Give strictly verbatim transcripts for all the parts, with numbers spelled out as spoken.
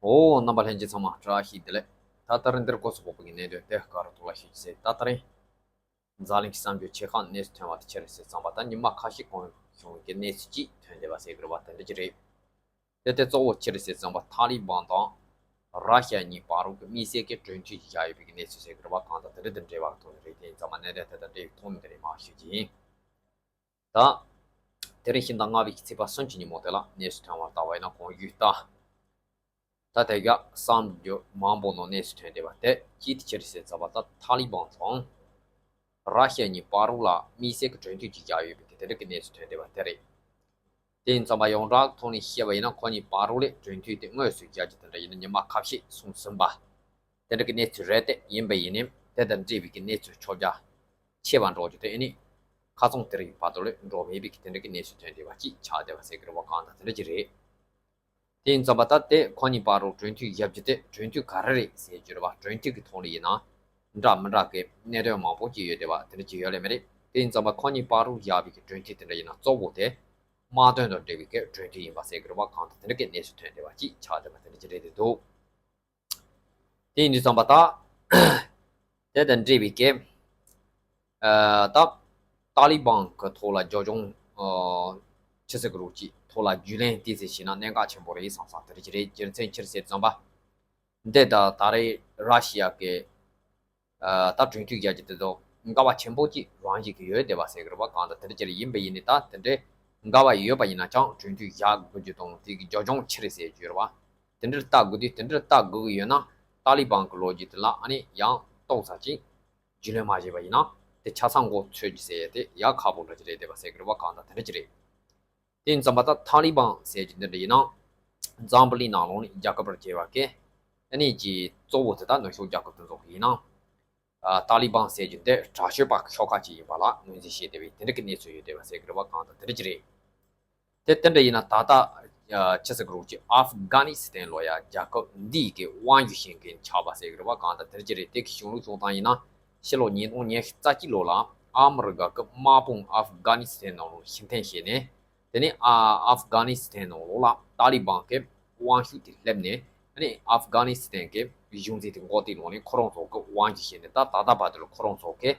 ཨོ། རྣམ་པ་ལྷན་རྒྱས་ཚང་མ་བཀྲ་ཤིས་བདེ་ལེགས། ད་ལྟ་རིང་འདིར་སྐོར་སུ་བབས་པའི་གནད་དོན་དེ་ག་རུ་ཐུག་ལ་ཤེས་ཀྱི་ཟེར། ད་ལྟ་རིང་འཛམ་གླིང་གི་གསར་འགྱུར་ཆེ་ཁག་གནས་སུ་ཐོན་པ་དེ་ཆི་རེད་ཟེར་ཙམ་པ། ད་ཉི་མ་ཁ་ཤས་གོང་བྱུང་བའི་གནས་ཚུལ་ཅིག་ཐོན་བསྡད་པ་ཟེར་གི་རེད་པ། དེ་འདྲ་ཅིག་རེད། དེ་དེ་གཙོ་བོ་ཆི་རེད་ཟེར་ཙམ་པ། ཐ་ལི་བན་དང་ར་ཤི་ཡ་གཉིས་བར་དུ་གི་དམིགས་བསལ་གྱི་གྲོས་མཐུན་ཞིག་བཞག་ཡོད་པའི་གནས་ཚུལ་ཟེར་གི་རེད་པ། གང་ལྟར་དེ་འདྲ་དང་འབྲེལ་བ་ཐོག་ནས་རེད། དེ་ཡིན་ཙམ་པ་གནད་དོན་དེ་དང་འབྲེལ་བའི་ཐོག་ནས་དེ་རིང་མར་ཞུ་རྒྱུ་ཡིན། ད། དེ་རིང་ཕྱི་ཟླ་ལྔ་པའི་ཚེས་པ་གསུམ་གྱི་ཉིན་མོ་དེ་ལ་གནས་སུ་ཐོན་པར་ལྟ་བ་ཡིན་ན། གོང་ཞུས་ལྟར། ད་ལྟ་ག་གསར་འགྱུར་མང་པོ་ནང་གནས་སུ་ཐོན་བསྡད་པ་དེ་གཅིག་དེ་ཆི་རེད་ཟེར་ཙམ་པ། ད་ཐ་ལི་བན་དང་ར་ཤི་ཡ་གཉིས་བར་དུ་ལ་དམིགས་བསལ་གྱི་གྲོས་མཐུན་ཅིག་བཞག་ཡོད་པའི་དེ་འདྲ་གི་གནས་སུ་ཐོན་བསྡད་པ་དེ་རེད། དེ་ཡིན་ཙམ་པ་ཡོངས་གྲགས་ཐོག་ནས་བཤད་པ་ཡིན་ན། ཁོ་གཉིས་བར་དུ་ལ་གྲོས་མཐུན་དེ་དངོས་སུ་བཞག་རྒྱུ་དེ་འདྲ་ཡིན་ན་ཉི་མ་ཁ་ཤས་སོང་ཟིན་པ། དེ་འདྲ་གི་གནས་ཚུལ་རེད། དེ་ཡིན་པ་ཡིན་ནའི་དེ་དང་འབྲེལ་བའི་གི་གནས་ཚུལ་ཁྱབ་རྒྱ་ཆེ་བ་འགྲོ་རྒྱུ་དེ་ཨ་ནི་ཁ་སང་དེ་རིང་བར་དུ་ལ་འགྲོ་མེད་པའི་གི་དེ་འདྲ་གི་གནས་ཚུལ་ཐོན་བསྡད་པ་ཅིག་ཆགས་བསྡད་པ་ཟེར་གི་རེད་པ། གང་ལྟར་དེ་འདྲ་ཅིག་རེད། དེ་ཡིན་ཙམ་པ་ད་དེ་ཁོ་གཉིས་བར་དུ་གྲོས་མཐུན་བཞག་རྒྱུ་དེ་གྲོས་མཐུན་ག་རེ་རེད་ཟེར་རྒྱུ་རེད་པ། གྲོས་མཐུན་གྱི་ཐོག་ལ་ཡིན་ན་འདྲ་མི་འདྲ་གི་གནད་དོན་མང་པོ་ཅིག་ཡོད་བསྡད་པ་དེ་འདྲ་ཅིག་ཡོད་ལེ་མ་རེད། དེ་ཡིན་ཙམ་པ་ཁོ་གཉིས་བར་དུ་བཞག་པའི་གི་གྲོས་མཐུན་དེ་འདྲ་ཡིན་ན་གཙོ་བོ་དེ་དམག་དོན་དང་འབྲེལ་བའི་གི་གྲོས་མཐུན་ཡིན་པ་ཟེར་གི་རེད་པ། གང་ལྟར་དེ་འདྲ་གི་གནས་ཚུལ་ཐོན་བསྡད་པ་ཅིག་ཆགས་བསྡད་པ་དེ་འདྲ་ཅིག་རེད་བསྡད་འདུག་དེ་ཡིན་དུས་ཙམ་པ་ད། དེ་དང་འབྲེལ་བའི་གི། ཨ། ད། ཏཱ་ལི་བན་གི་ཐོག་ལ་རྒྱབ་ལྗོངས། ཨ། ཆི་ཟེར་གི་རེད། ཅིག་ཐོག་ལ་རྒྱུས་ལོན་ཏོག་ཙམ་བྱས་ན་གནད་འགག་ཆེན་པོ་རེད་བསམ་བསམ་དེ་འདྲ་ཅིག་རེད། རྒྱུ་མཚན་ཆི་རེད་ཟེར་ཙམ་པ། འདི་ད་ད་རེས་ར་ཤི་ཡ་གི། ཨ། ད་གྲོས་མཐུན་བཞག་རྒྱུ་དེ་ཚོ་འགལ་བ་ཆེན་པོ་ཅིག་རང་བཞིན་གྱིས་ཡོད་བསྡད་པ་ཟེར་གི་རེད་པ། གང་ལྟར་དེ་འདྲ་ཅིག་རེད། ཡིན་པ་ཡིན་ནའི་ད་དེ་འདྲའི་འགལ་བ་ཡོད་པ་ཡིན་ན་ཀྱང་གྲོས་མཐུན་བཞག་དགོས་རྒྱུ་དང་དེ་གི་རྒྱབ་ལྗོངས་ཆི་རེད་ཟེར་རྒྱུ་རེད་པ། དེ་འདྲར་ལྟ་དགོས་དུས། དེ་འདྲར་ལྟ་དགོས་ཀྱི་ཡོད་ན་ཏཱ་ལི་བན་གི་ལོ་རྒྱུས་དེ་ལ་ཨ་ནི་ཡང་ཏོག་ཙམ་ཅིག་རྒྱུས་ལོན་མ་བྱས་པ་ཡིན་ན་དེ་ཆ་ཚང་མགོ་ཚོས་རྒྱུ་ཟེར་ཡ་དེ་ཡག་ཁག་པོ་འདྲ་ཅིག་རེད་བསྡད་པ་ཟེར་གི་རེད་པ། གང་ལྟར་དེ་འདྲ་ཅིག་རེད། དེ་ཡིན་ཙམ་པ་ད་ཐ་ལི་བན་ཟེར་རྒྱུ་འདི་འདྲ་ཡིན་ན། འཛམ་བུ་གླིང་ནང་ལོགས་ནས་རྒྱལ་ཁབ་བར་གྱི་བར་གི་ཨ་ནི་ཀྱི་གཙོ་བོ་དེ་ད་ནུབ་ཕྱོགས་རྒྱལ་ཁབ་དེ་ཚོ་ཡིན་ན། ཨ། ཏཱ་ལི་བན་ཟེར་རྒྱུ་འདི་དྲག་ཤོས་པ་ཤོག་ཁག་ཅིག་ཡིན་པ་ལ་ངོས་འཛིན་བྱས་བསྡད་པའི་དེ་འདྲ་གི་གནས་ཚུལ་ཡོད་བསྡད་པ་ཟེར་གི་རེད་པ། གང་ལྟར་དེ་འདྲ་ཅིག་རེད། དེ་དེ་འདྲ་ཡིན་ན་ད་ལྟ། ཨ། ཆི་ཟེར་གི་རེད། ཅིག་ཨབ་གྷ་ནི་སི་ཐན་ལོ་ཡ་རྒྱལ་ཁབ་འདིའི་གི་དབང་སྒྱུར་བྱེད་མཁན་ཆགས་པ་ཟེར་གི་རེད་པ། གང་ལྟར་དེ་འདྲ་ཅིག་རེད། དེ་གི་གཞུང་ལུགས་སྐྱོང་སྟངས་ཡིན་ན། ཕྱི་ལོ་ཉིས་སྟོང་ཉི་ཤུ་རྩ་གཅིག་ལོ་ལ་ཨ་མི་རི་ཀ་གི་དམག་དཔུང་ཨབ་གྷ་ནི་སི་ཐན་ནང་ལ་ཕྱིར་འཐེན་བྱས་ནས། དེ་ནས་ཨ། ཨབ་གྷ་ནི་སི་ཐན་ནང་ལོགས་ལ་ཏཱ་ལི་བན་གྱི་དབང་ཤུགས་དེ་སླེབས་ནས། དེ་ནས་ཨབ་གྷ་ནི་སི་ཐན་གྱི་གཞུང་འཛིན་དེ་མགོ་རྟིང་སློག་ནས་ཁོ་རང་ཚོ་གི་དབང་སྒྱུར་བྱས་ནས། ད་ད་ལྟ་བར་དུ་ལ་ཁོ་རང་ཚོ་གི་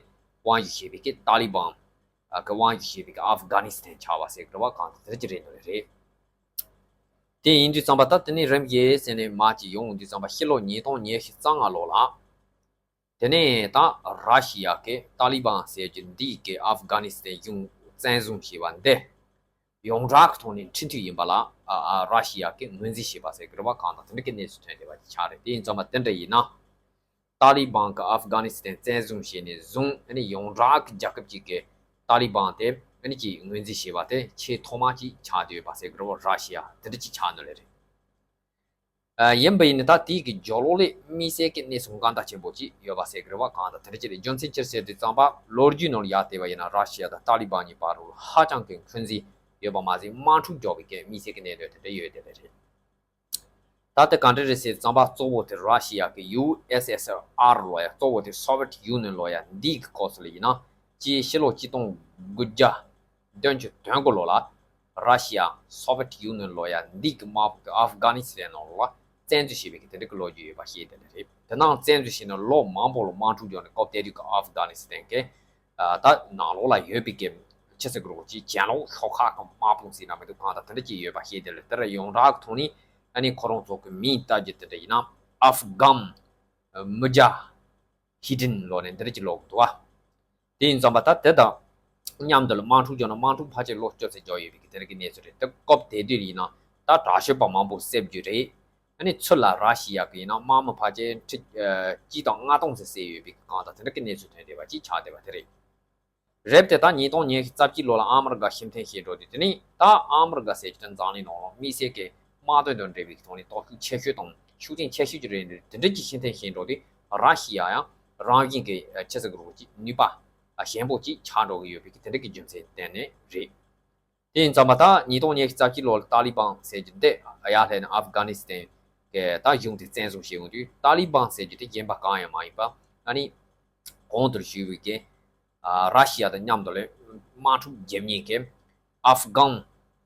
དབང་སྒྱུར་བྱེད་པའི་གི་ཏཱ་ལི་བན་གི་དབང་སྒྱུར་བྱེད་པའི་གི་ཨབ་གྷ་ནི་སི་ཐན་ཆགས་པ་ཟེར་གི་རེད་པ། གང་ལྟར་དེ་འདྲ་ཅིག་རེད་འདུག་ལེ་རེད། དེ་ཡིན་དུས་ཙམ་པ་ད་དེ་ནས་རིམ་བཞིན་ཟེར་ནས་མར་ཅིག་ཡོང་དུས་ཙམ་པ། ཕྱི་ལོ་ཉིས་སྟོང་ཉི་ཤུ་རྩ་ལྔ་ལོ་ལ། དེ་ནས་ད་ར་ཤི་ཡ་གི་ཏཱ་ལི་བན་ཟེར་རྒྱུ་འདིས་གི་ཨབ་གྷ་ནི་སི་ཐན་གཞུང་བཙན་བཟུང་བྱས་པ་འདི་ཡོངས་གྲགས་ཀྱི་ཐོག་ནས་འཁྲུན་ཐུབ་ཡིན་པ་ལ། ཨ། ཨ། ར་ཤི་ཡ་གིས་ངོས་འཛིན་བྱས་པ་ཟེར་གི་རེད་པ། གང་ལྟར་དེ་འདྲ་གི་གནས་ཚུལ་ཐོན་བསྡད་པ་ཅིག་ཆགས་རེད། དེ་ཡིན་ཙམ་པ་དེ་འདྲ་ཡིན་ན། ཏཱ་ལི་བན་གིས་ཨབ་གྷ་ནི་སི་ཐན་བཙན་བཟུང་བྱས་ནས་བཟུང་། ཨ་ནི་ཡོངས་གྲགས་ཀྱི་རྒྱལ་ཁབ་ཅིག་གི་ཏཱ་ལི་བན་དེ་ཨ་ནི་ཅིག་ངོས་འཛིན་བྱས་པ་དེ་ཆེས་ཐོག་མ་ཅིག་ཆགས་བསྡད་ཡོད་པ་ཟེར་གི་རེད་པ། ར་ཤི་ཡ་དེ་འདྲ་ཅིག་ཆགས་ནི་ལེ་རེད། ཨ། ཡིན་པ་ཡིན་ནའི་ད་དེའི་གི་རྒྱབ་ལོགས་ལ་དམིགས་བསལ་གྱི་གནས་ཚུལ་འགལ་ཟླ་ཆེན་པོ་ཅིག་ཡོད་པ་ཟེར་གི་རེད་པ། གང་ལྟར་དེ་འདྲ་ཅིག་རེད། རྒྱུ་མཚན་ཅི་ཟེར་དུས་ཙམ་པ། ལོ་རྒྱུས་ནང་ལ་ཡར་བལྟས་པ་ཡིན་ན་ར་ཤི་ཡ་དང་ཏཱ་ལི་བན་གཉིས་བར་དུ་ཧ་ཅང་གི་འཁོན་འཛིན་ཡོད་པ་མ་ཟད། དམག་འཁྲུག་རྒྱག་པའི་གི་དམིགས་བསལ་གྱི་གནད་དོན་དེ་འདྲ་ཡོད་བསྡད་པ་རེད། ད་ལྟ་ག་འདྲ་རེད་ཟེར་ཙམ་པ། གཙོ་བོ་དེ་ར་ཤི་ཡ་གི་ཡུ་ཨེས་ཨེས་ཨར་ལོ་ཡ། གཙོ་བོ་དེ་སོ་ཝེད་ཡུ་ནི་ཡན་ལོ་ཡ་འདིའི་གི་སྐབས་སུ་ལ་ཡིན་ན། སྤྱི་ཕྱི་ལོ་གཅིག་སྟོང་དགུ་བརྒྱ་བདུན་ཅུ་དོན་དགུ་ལོ་ལ་ར་ཤི་ཡ་སོ་ཝེད་ཡུ་ནི་ཡན་ལོ་ཡ་འདི་གི་དམག་དཔུང་གིས་ཨབ་གྷ་ནི་སི་ཐན་ནང་ལོགས་ལ་བཙན་འཛུལ་བྱས་པའི་གི་དེ་འདྲ་གི་ལོ་རྒྱུས་ཡོད་པ་ཤེས་བསྡད་ནི་རེད། དེ་ནང་བཙན་འཛུལ་བྱས་ནས་ལོ་མང་པོ་ལ་དམག་འཁྲུག་བརྒྱབ་ནས། སྐབས་དེ་དུས་ཀྱི་ཨབ་གྷ་ནི་སི་ཐན་གི། ཨ། ད་ནང་ལོགས་ལ་ཡོད་པའི་གི་ཆི་ཟེར་གི་རེད། ཅིག་གྱེན་ལོག་ཤོག་ཁག་གི་དམག་དཔུང་ཟེར་ན་མི་འདུག། གང་ལྟར་དེ་འདྲ་ཅིག་ཡོད་པ་ཤེས་བསྡད་ལ། དེ་ར་ཡོངས་གྲགས་ཀྱི་ཐོག་ནས་ཨ་ནི་ཁོ་རང་ཚོ་གི་མིང་བཏགས་རྒྱུ་དེ་འདྲ་ཡིན་ན། ཨབ་གྷན་མུ་ཇ་ཧི་དིན་ལོ་ནས་འདི་འདྲ་ཅིག་ལབ་ཀྱི་འདུག་པ། དེ་ཡིན་ཙམ་པ་ད་དེ་དང་མཉམ་དུ་ལ་དམག་འཁྲུག་བརྒྱབ་ན། དམག་འཁྲུག་ཕལ་ཆེར་ལོ་བཅུ་ཙམ་འགོར་ཡོད་པའི་གི་དེ་འདྲ་གི་གནས་ཚུལ་རེད། དེ་སྐབས་དེ་དུས་ལ་ཡིན་ན་ད་དྲག་ཤོས་པ་མང་པོ་བསད་རྒྱུ་རེད། ཨ་ནི་ཚུར་ལ་ར་ཤི་ཡ་གི་ཡིན་ན་དམག་མི་ཕལ་ཆེར་ཁྲི་ཨ་གཅིག་དང་ལྔ་སྟོང་ཙམ་བསད་ཡོད་པའི་གི། གང་ལྟར་དེ་འདྲ་གི་གནས་ཚུལ་ཐོན་བསྡད་པ་ཅིག་ཆགས་བསྡད་པ་དེ་རེད། རེད་དེ། ད་ཉིས་སྟོང་ཉི་ཤུ་རྩ་གཅིག་ལོ་ལ་ཨ་མི་རི་ཀ་ཕྱིར་འཐེན་བྱས་འགྲོ་དུས། དེ་ནས་ད་ཨ་མི་རི་ཀ་ཟེར་རྒྱུ་དེ་འཛམ་གླིང་ནང་ལ་དམིགས་བསལ་གྱི་དམག་དོན་དང་འབྲེལ་བའི་ཐོག་ནས་སྟོབས་ཤུགས་ཆེ་ཤོས་དང་ཤུགས་རྐྱེན་ཆེ་ཤོས་ཀྱི་རེད། དེ་འདྲ་ཅིག་ཕྱིར་འཐེན་བྱས་འགྲོ་དུས། ར་ཤི་ཡ་ཡང་རང་བཞིན་གྱི་ཆི་ཟེར་གི་རེད། ཅིག་ནུས་པ་ཞན་པོ་ཅིག་ཆགས་འགྲོ་གི་ཡོད་པའི་གི་དེ་འདྲ་གི་རྒྱུ་མཚན་བརྟེན་ནས་རེད། དེ་ཡིན་ཙམ་པ་ད་ཉིས་སྟོང་ཉི་ཤུ་རྩ་གཅིག་ལོ་ལ་ཏཱ་ལི་བན་ཟེར་རྒྱུ་འདི་ཡར་སླེབས་ནས་ཨབ་གྷ་ནི་སི་ཐན་གི་ད་གཞུང་དེ་བཙན་བཟུང་བྱས་ཡོང་དུས། ཏཱ་ལི་བན་ཟེར་རྒྱུ་དེ་གཞན་པ་གང་ཡང་མ་ཡིན་པ། ཨ་ནི་གོང་དུ་ཞུས་པའི་གི། ཨ། ར་ཤི་ཡ་དང་མཉམ་དུ་ལ་དམག་འཁྲུག་རྒྱབ་མཁན་གྱི་ཨབ་གྷན་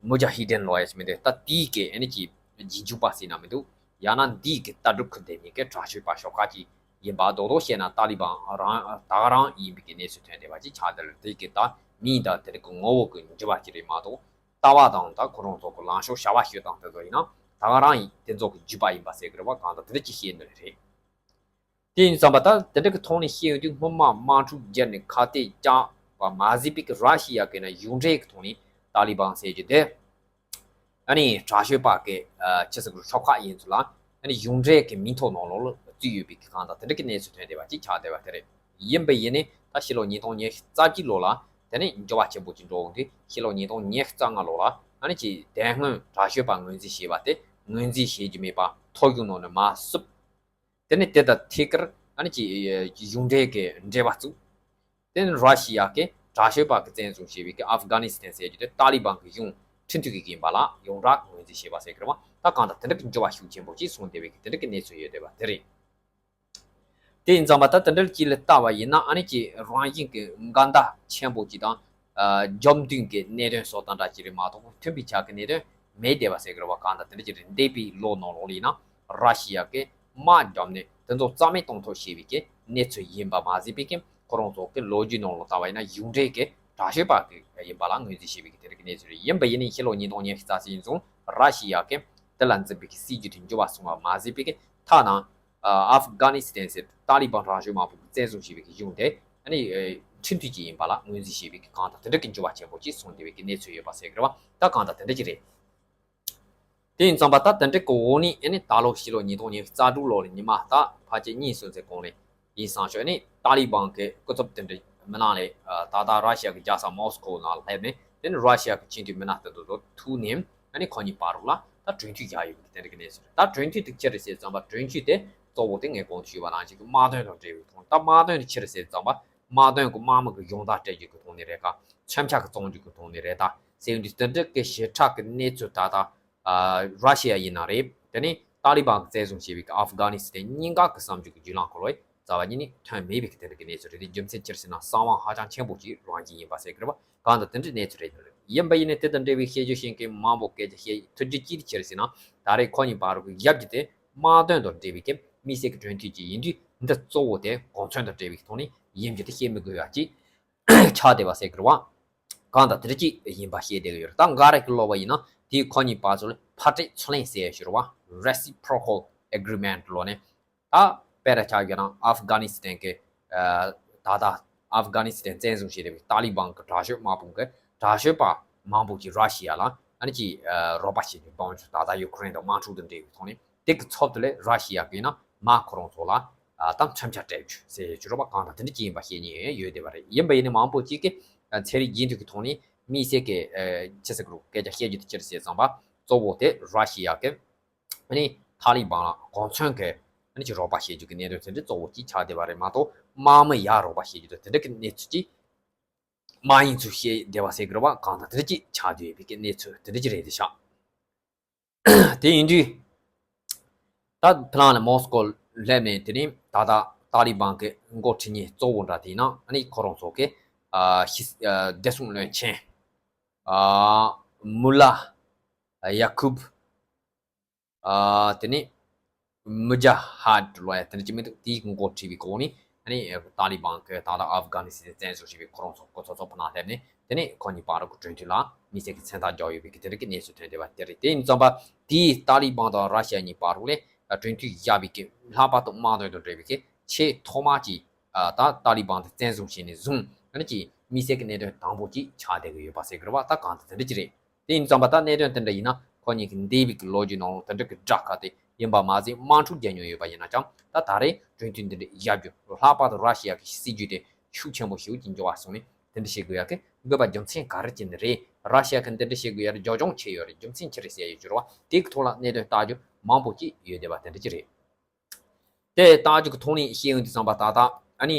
མུ་ཇ་ཧི་དིན་ལོ་ཡ་ཟེར་མི་འདི། ད་དེའི་གི་ཨ་ནི་ཅིག་རྗེས་འཇུག་པ་ཟེར་ན་མི་འདུག། ཡང་ན་འདི་གི་ལྟ་གྲུབ་ཁུར་བསྡད་མཁན་གྱི་དྲག་སྤྱོད་པ་ཤོག་ཁག་ཅིག་ཡིན་པ། རྡོག་རྡོག་བཤད་ན་ཏཱ་ལི་བན་རང་ད་ག་རང་ཡིན་པའི་གི་གནས་ཚུལ་ཐོན་བསྡད་པ་ཅིག་ཆགས་བསྡད་ལ། དེ་གི་ད་མིང་དང་དེ་རིགས་ཀྱི་ངོ་བོ་གི་འགྱུར་བ་ཅིག་རེད་མ་གཏོགས། ལྟ་བ་དང་ད་ཁོ་རང་ཚོ་གི་ལངས་ཕྱོགས་བྱ་བ་སྤྱོད་སྟངས་དེ་ཚོ་ཡིན་ན་ད་ག་རང་ཡིན། དེ་ཚོ་གི་བརྒྱུད་པ་ཡིན་པ་ཟེར་གི་རེད་བ། གང་ལྟར་དེ་འདྲ་ཅིག་བཤད་ནི་རེད། དེ་ཡིན་ཙམ་པ་ད་དེ་འདྲ་གི་ཐོག་ནས་བཤད་ཡོང་དུས། སྔོན་མ་དམག་འཁྲུག་བརྒྱབ་ནས་ཁ་གཏད་བཅག་པ་མ་ཟད་པའི་གི་ར་ཤི་ཡ་གི་ན་གཞུང་འབྲེལ་གི་ཐོག་ནས་ཏཱ་ལི་བན་ཟེར་རྒྱུ་དེ། ཨ་ནི་དྲག་སྤྱོད་པ་གི་ཨ་ཆི་ཟེར་གི་ཤོག་ཁག་ཡིན་ཚུལ་ལ། ཨ་ནི་གཞུང་འབྲེལ་གི་མིང་ཐོ་ནང་ལོགས་ལ་བརྩིས་ཡོད་པའི་གི་གང་ལྟར་དེ་འདྲ་གི་གནས་ཚུལ་ཐོན་བསྡད་པ་ཅིག་ཆགས་བསྡད་པ་དེ་རེད། ཡིན་པ་ཡིན་ནའི་ད་ཕྱི་ལོ་ཉིས་སྟོང་ཉི་ཤུ་རྩ་གཅིག་ལོ་ལ་དེ་ནས་འགྱུར་བ་ཆེན་པོ་ཅིག་འགྲོ་འོང་དུས། ཕྱི་ལོ་ཉིས་སྟོང་ཉི་ཤུ་རྩ་ལྔ་ལོ་ལ་ཨ་ནི་ཅིག་དེ་སྔོན་དྲག་སྤྱོད་པ་ངོས་འཛིན་བྱས་པ་དེ་ངོས་འཛིན་བྱེད་རྒྱུ་མེད་པ། ཐོ་གཞུང་ནང་ནས་མར་བསུབ། དེ་ནས་དེ་དང་ཐད་ཀར་ཨ་ནི་ཅིག་གཞུང་འབྲེལ་གྱི་འབྲེལ་བ་བཙུགས། དེ་ནས་ར་ཤི་ཡ་གི་དྲག་སྤྱོད་པ་གི་བཙན་བཟུང་བྱས་པའི་གི་ཨབ་གྷ་ནི་སི་ཐན་ཟེར་རྒྱུ་དེ་ཏཱ་ལི་བན་གི་གཞུང་ཁྲིམས་མཐུན་གི་ཡིན་པ་ལ་ཡོངས་གྲགས་ངོས་འཛིན་བྱས་པ་ཟེར་གི་རེད་བ། ད་གང་ལྟར་དེ་འདྲ་གི་འགྱུར་བ་ཤུགས་ཆེན་པོ་ཅིག་སོང་བསྡད་པའི་གི་དེ་འདྲ་གི་གནས་ཚུལ་ཡོད་བསྡད་པ་དེ་རེད། དེ་ཡིན་ཙམ་པ་ད་དེ་འདྲ་ཅིག་ལ་ལྟ་བ་ཡིན་ན། ཨ་ནི་ཅིག་རང་བཞིན་གི་འགལ་ཟླ་ཆེན་པོ་ཅིག་དང་། ཨ་རྒྱབ་མདུན་གྱི་གནད་དོན་སོགས་དང་འདྲ་ཅིག་རེད་མ་གཏོགས། མཐུན་པའི་ཆ་གི་གནད་དོན་མེད་བསྡད་པ་ཟེར་གི་རེད་བ། གང་ལྟར་དེ་འདྲ་ཅིག་རེད། འདས་པའི་ལོ་ནང་ལོགས་ལ་ཡིན་ན་ར་ཤི་ཡ་གི་དམག་བརྒྱབ་ནས་དེ་ཚོ་རྩ་མེད་གཏོང་ཐབས་བྱས་པའི་གི་གནས་ཚུལ་ཡིན་པ་མ་ཟད་པའི་གི་ཁོ་རང་ཚོ་གི་ལོ་རྒྱུས་ནང་ལ་ལྟ་བ་ཡིན་ན་གཞུང་འབྲེལ་གྱི་དྲག་སྤྱོད་པ་གི་ཡིན་པ་ལ་ངོས་འཛིན་བྱས་པའི་གི་དེ་རིགས་གནས་ཚུལ་རེད། ཡིན་པ་ཡིན་ནའི་ཕྱི་ལོ་ཉིས་སྟོང་ཉི་ཤུ་རྩ་གཅིག་ནས་བཟུང་ར་ཤི་ཡ་གི་དེ་ལ་འཛིན་པའི་གི་སྲིད་ཇུས་དེ་འགྱུར་བ་སོང་བ་མ་ཟད་པའི་གི་ཐ་ན། ཨ་ཨབ་གྷ་ནི་སི་ཐན་ཟེར་ཏཱ་ལི་བན་དྲག་སྤྱོད་དམག་དཔུང་གིས་བཙན་བཟུང་བྱས་པའི་གི་གཞུང་དེ་ཨ་ནི་ཨ་ཁྲིམས་མཐུན་ཅིག་ཡིན་པ་ལ་ངོས་འཛིན་བྱས་པའི་གི་གང་ལྟར་དེ་འདྲ་གི་འགྱུར་བ་ཆེན་པོ་ཅིག་སོང་བསྡད་པའི་གི་གནས་ཚུལ་ཡོད་པ་ཟེར་གི་རེད་བ། ད་གང་ལྟར་དེ་འདྲ་ཅིག་རེད། དེ་ཡིན་ཙམ་པ་ད་དེ་འདྲ་གི་འོག་ནས་ཨ་ནི་ད་ལོ་ཕྱི་ལོ་ཉིས་སྟོང་ཉི་ཤུ་རྩ་དྲུག་ལོ་ལ་ཉི་མ་ད་ཕལ་ཆེར་གཉིས་གསུམ་ཙམ་གོང་ནས་ཡིན་བསམ་ཞོག་ཨ་ནི་ཏཱ་ལི་བན་གི་སྐུ་ཚབ་དེ་འདྲ་མི་སྣ་ལས་ཨ་ད་ལྟ་ར་ཤི་ཡ་གི་རྒྱལ་ས་མོ་སི་ཀོ་ནང་སླེབས་ནས། དེ་ནས་ར་ཤི་ཡ་གི་སྤྱི་འཐུས་མི་སྣ་དེ་ཚོ་ཐུག་ནས་ཨ་ནི་ཁོ་གཉིས་བར་རུ་ལ་ད་གྲོས་མཐུན་བཞག་ཡོད་པའི་དེ་འདྲ་གི་གནས་ཚུལ་རེད། ད་གྲོས་མཐུན་དེ་ཅི་རེད་ཟེར་ཙམ་པ། གྲོས་མཐུན་དེ་གཙོ་བོ་དེ་ངས་གོང་དུ་ཞུས་པ་ནང་བཞིན་གྱི་དམག་དོན་དང་འབྲེལ་བའི་ཐོག་ནས། ད་དམག་དོན་དེ་ཅི་རེད་ཟེར་ཙམ་པ། དམག་དོན་གྱི་དམག་མི་གི་སྦྱོང་བརྡར་སྤྲད་རྒྱུ་གི་ཐོག་ནས་རེད་ད། མཚོན་ཆ་གི་བཙོང་རྒྱུ་གི་ཐོག་ནས་རེད་ད། ཟེར་ཡོང་དུས་དེ་འདྲ་གི་ཞེ་དྲག་གི་གནས་ཚུལ་ད་ལྟ་ཨ་ར་ཤི་ཡ་ཡིན་ན་རེད། དེ་ནས་ཏཱ་ལི་བན་གྱིས་བཙན་བཟུང་བྱས་པའི་ཨབ་གྷ་ནི་སི་ཐན་གཉིས་ཀ་གི་བསམ་རྒྱུ་གི་བརྒྱུད་ལམ་སྐོར་ལ་རྩ་བ་ཉིད་ནས་ཐོན་མེད་པའི་དེ་འདྲ་གི་གནས་ཚུལ་རེད། དེ་རྒྱུ་མཚན་ཅི་རེད་ཟེར་ན་གསང་བ་ཧ་ཅང་ཆེན་པོ་ཅིག་རང་བཞིན་ཡིན་པ་ཟེར་གི་རེད་བ། གང་ལྟར་དེ་འདྲའི་གནས་ཚུལ་རེད། ཡིན་པ་ཡིན་ནའི་དེ་དང་འབྲེལ་བའི་བཤད་རྒྱུ་བཤད་མཁན་མང་པོ་སྐད་ཆ་བཤད་ཐུབ་རྒྱུ་ཅི་རེད་ཟེར་ན། ད་རེས་ཁོ་གཉིས་བར་དུ་ཡབ་ཀྱི་དེ་དམག་དོན་དང་འབྲེལ་བའི་གི་དམིགས་བསལ་གྱི་གྲོས་མཐུན་ཅིག་ཡིན་དུས། འདི་གཙོ་བོ་དེ་གོ་མཚོན་དང་འབྲེལ་བའི་ཐོག་ནས་ཡིན་རྒྱུ་དེ་བཤད་མི་དགོས་ཡ་ཅིག་ཆགས་བསྡད་པ་ཟེར་གི་རེད་བ། གང་ལྟར་དེ་འདྲ་ཅིག་ཡིན་པ་བཤད་བསྡད་ཀྱི་ཡོད་རེད། ད་འགའ་རེ་གི་ལབ་པ་ཡིན་ན་དེའི་ཁོ་གཉིས་བར་དུ་ཕར་སྤྲད་ཚུར་ལེན་ཟེར་ཡ་ཞིག་རེད་བ། Reciprocal Agreement ལབ་ནས། ད་དཔེར་ཆ་བཞག་ན་ཨབ་གྷ་ནི་སི་ཐན་གྱི་ཨ་ད་ལྟ་ཨབ་གྷ་ནི་སི་ཐན་བཙན་བཟུང་བྱས་བསྡད་པའི་ཏཱ་ལི་བན་གྱི་དྲག་སྤྱོད་དམག་དཔུང་གི་དྲག་སྤྱོད་པ་མང་པོ་ཅིག་ར་ཤི་ཡ་ལ་ཨ་ནི་ཅིག་ཨ་རོགས་པ་བྱེད་རྒྱུ་དང་། ད་ལྟ་ཡུ་ཀེ་རེན་དང་དམག་འཁྲུག་དང་འབྲེལ་བའི་ཐོག་ནས་དེ་གི་ཚབ་ཏུ་ལས་ར་ཤི་ཡ་གིས་ན་མར་ཁོ་རང་ཚོ་ལ་ཨ་ད་མཚོན་ཆ་སྤྲད་རྒྱུ་ཟེར་ཡ་ཅིག་རེད་བ། གང་ལྟར་དེ་འདྲ་ཅིག་ཡིན་པ་བཤད་མཁན་ཡོད་བསྡད་པ་རེད། ཡིན་པ་ཡིན་ནའི་མང་པོ་ཅིག་གིས་ཨ་ཚན་རིག་རྒྱུན་མཐུད་ཀྱི་ཐོག་ནས་དམིགས་བསལ་གྱི་ཨ་ཅི་ཟེར་དགོས་རེད། སྐད་ཆ་བཤད་རྒྱུ་དེ་ཅི་རེད་ཟེར་ཙམ་པ། གཙོ་བོ་དེ་ར་ཤི་ཡ་གི་ཨ་ནི་ཏཱ་ལི་བན་ལ་གོ་མཚོན་གྱི་ཨ་ནི་ཅིག་རོགས་པ་བྱེད་རྒྱུ་གི་གནད་དོན་དེ་འདྲ་གཙོ་བོ་ཅིག་ཆགས་བསྡད་པ་རེད་མ་གཏོགས། དམག་མི་ཡར་རོགས་པ་བྱེད་རྒྱུ་དང་དེ་འདྲ་གི་གནས་ཚུལ་ཅིག་མ་ཡིན་ཚུལ་བཤད་བསྡད་པ་ཟེར་གི་རེད་བ། གང་ལྟར་དེ་འདྲ་ཅིག་ཆགས་བསྡད་ཡོད་པའི་གི་གནས་ཚུལ་དེ་འདྲ་ཅིག་རེད་དེ་ཤག་དེ་ཡིན་དུས་ད་ཕི་ལང་ནས་མོ་སི་ཀོ་སླེབས་ནས། དེ་ནས་ད་ལྟ་ཏཱ་ལི་བན་གྱི་འགོ་ཁྲིད་མཁན་གཙོ་བོ་འདྲ་དེ་ཡིན་ན་ཨ་ནི་ཁོ་རང་ཚོ་གི་ཨ་ཤི་ཨ་བདེ་སྲུང་བློན་ཆེན་ཨ་མུ་ལ་ཡ་ཁུབ། ཨ་དེ་ནས་མུ་ཇ་ཧད་ལོ་ཡ་དེ་འདྲ་ཅིག་མི་འདུག་དེའི་འགོ་ཁྲིད་པའི་གོ་ནས་ཨ་ནི་ཏཱ་ལི་བན་གྱིས་ད་ལྟ་ཨབ་གྷ་ནི་སི་ཐན་བཙན་བཟུང་བྱས་པའི་ཁོ་རང་ཚོ་སྐུ་ཚབ་ཚོ་ཕི་ལང་སླེབས་ནས། དེ་ནས་ཁོ་གཉིས་བར་གྱི་གྲོས་མཐུན་ལ་དམིགས་བསལ་གྱི་མཚན་རྟགས་རྒྱག་ཡོད་པའི་གི་དེ་འདྲ་གི་གནས་ཚུལ་ཐོན་བསྡད་པ་དེ་རེད། དེ་ཡིན་ཙམ་པ་དེའི་ཏཱ་ལི་བན་དང་ར་ཤི་ཡ་གཉིས་བར་ལ་ཨ་གྲོས་མཐུན་བཞག་པའི་གི་ལྷག་པར་དུ་དམག་དོན་དང་འབྲེལ་བའི་གི་ཆེས་ཐོག་མ་གི་ཨ་ད་ཏཱ་ལི་བན་དེ་བཙན་བཟུང་བྱས་ནས་བཟུང་ཨ་ནི་ཅིག་དམིགས་བསལ་གྱི་གནད་དོན་དང་པོ་ཅིག་ཆགས་བསྡད་ཀྱི་ཡོད་པ་ཟེར་གི་རེད་བ། ད་གང་ལྟར་དེ་འདྲ་ཅིག་རེད། དེ་ཡིན་ཙམ་པ་ད་གནད་དོན་དེ་འདྲ་ཡིན་ན་ཁོ་གཉིས་ཀྱི་འདས་པའི་གི་ལོ་རྒྱུས་ནང་ལ་དེ་འདྲ་གི་དགྲ་ཁ་དེ་ཡིན་པ་མ་ཟད། དམག་འཁྲུག་རྒྱག་མྱོང་ཡོད་པ་ཡིན་ན་ཀྱང་། ད་ད་རེས་གྲོས་མཐུན་འདི་འདྲ་བཞག་རྒྱུ། ལྷག་པར་དུ་ར་ཤི་ཡ་གི་སྲིད་ཇུས་དེ་ཤུགས་ཆེན་པོ་ཞིག་ཅིག་འགྱུར་བ་སོང་ནས་དེ་འདྲ་བྱེད་དགོས་ཡ་གི་དགོས་པ་རྒྱུ་མཚན་ག་རེ་ཅིག་ནི་རེད། ར་ཤི་ཡ་གི་འདི་འདྲ་བྱེད་དགོས་ཡ་རྒྱུ་ལྗོངས་ཆེ་ཡོད་རེད། རྒྱུ་མཚན་ཅི་རེད་ཟེར་ཡ་ཡོད་རྒྱུ་རེད་བ། དེ་གི་ཐོག་ལ་གནད་དོན་བལྟ་རྒྱུ་མང་པོ་ཅིག་ཡོད་བསྡད་པ་དེ་འདྲ་ཅིག་རེད། དེ་ལྟ་རྒྱུ་གི་ཐོག་ནས་བཤད་ཡོང་དུས་ཙམ་པ་ད་ལྟ་ཨ་ནི་